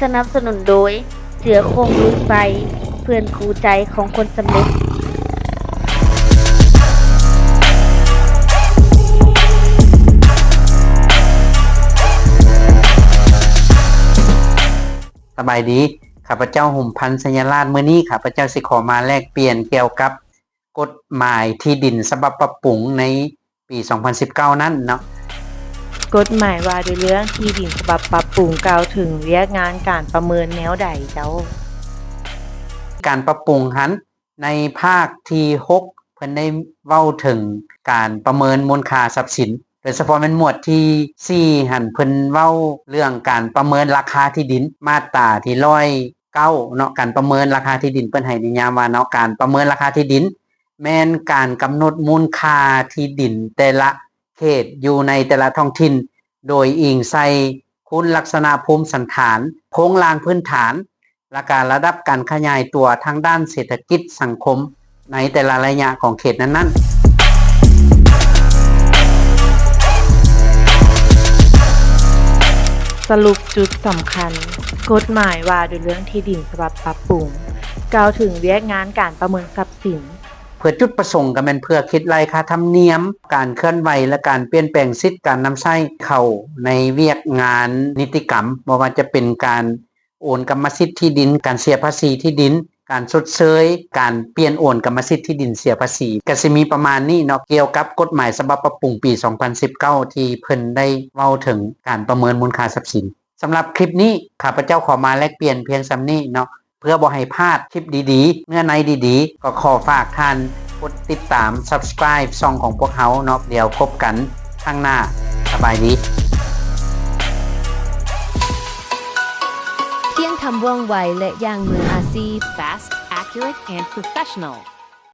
ສະໜັບສະໜູນໂດຍ ເສືອໂຄ່ງລຸຍໄຟ ເພື່ອນຄູ່ໃຈຂອງຄົນສຳເລັດ. ສະບາຍດີ, ຂ້າພະເຈົ້າ ຫົມພັນ ໄຊຍະລາດ. ມື້ນີ້ຂ້າພະເຈົ້າຊິຂໍມາແລກປ່ຽນກ່ຽວກັບ ກົດໝາຍທີ່ດິນສະບັບປັບປຸງໃນປີສອງພັນສິບເກົ້ານັ້ນເນາະ. ກົດໝາຍວ່າດ້ວຍເລື່ອງທີ່ດິນສະບັບປັບປຸງ ກ່າວເຖິງວຽກງານການປະເມີນແນວໃດເຈົ້າ? ການປັບປຸງຫັ້ນ ໃນພາກທີຫົກ ເພິ່ນໄດ້ເວົ້າເຖິງການປະເມີນມູນຄ່າຊັບສິນ ໂດຍສະເພາະແມ່ນໝວດທີສີ່ຫັ້ນ ເພິ່ນເວົ້າເລື່ອງການປະເມີນລາຄາທີ່ດິນ ມາດຕາທີຮ້ອຍເກົ້າເນາະ. ການປະເມີນລາຄາທີ່ດິນ ເພິ່ນໃຫ້ນິຍາມວ່າເນາະ ການປະເມີນລາຄາທີ່ດິນ ແມ່ນການກຳນົດມູນຄ່າທີ່ດິນແຕ່ລະເຂດຢູ່ໃນແຕ່ລະທ້ອງຖິ່ນ ໂດຍອີງໃສ່ຄຸນລັກສະນະພູມສັນຖານ, ໂຄງລ່າງພື້ນຖານ ແລະ ກະລະດັບການຂະຫຍາຍຕົວທາງດ້ານເສດຖະກິດສັງຄົມໃນແຕ່ລະໄລຍະຂອງເຂດນັ້ນໆ. ສະຫຼຸບຈຸດສຳຄັນ, ກົດໝາຍວ່າດ້ວຍເລື່ອງທີ່ດິນສະບັບປັບປຸງ ກ່າວເຖິງວຽກງານການປະເມີນຊັບສິນ ເພື່ອຈຸດປະສົງກໍແມ່ນເພື່ອຄິດໄລ່ຄ່າທຳນຽມ, ການເຄື່ອນໄຫວ ແລະ ການປ່ຽນແປງສິດການນຳໃຊ້ເຂົ້າໃນວຽກງານນິຕິກຳ, ບໍ່ວ່າຈະເປັນການໂອນກຳມະສິດທີ່ດິນ, ການເສຍພາສີທີ່ດິນ, ການຊົດເຊີຍການປ່ຽນໂອນກຳມະສິດທີ່ດິນເສຍພາສີ. ກໍຊິມີປະມານນີ້ເນາະ ກ່ຽວກັບກົດໝາຍສະບັບປັບປຸງປີສອງພັນສິບເກົ້າ ທີ່ເພິ່ນໄດ້ເວົ້າເຖິງການປະເມີນມູນຄ່າຊັບສິນ. ສຳລັບຄລິບນີ້ ຂ້າພະເຈົ້າຂໍມາແລກປ່ຽນພຽງສ່ຳນີ້ເນາະ. ເພື່ອບໍ່ໃຫ້ພາດຄລິບດີໆ ເນື້ອໃນດີໆ ກໍຂໍຝາກທ່ານກົດຕິດຕາມ Subscribe ຊ່ອງຂອງພວກເຮົາເນາະ. ດຽວພົບກັນຄັ້ງໜ້າ. ສະບາຍດີ. ພຽງທຳວ່ອງໄວ ແລະ ຢ່າງມືອາຊີບ. Fast, accurate, and professional.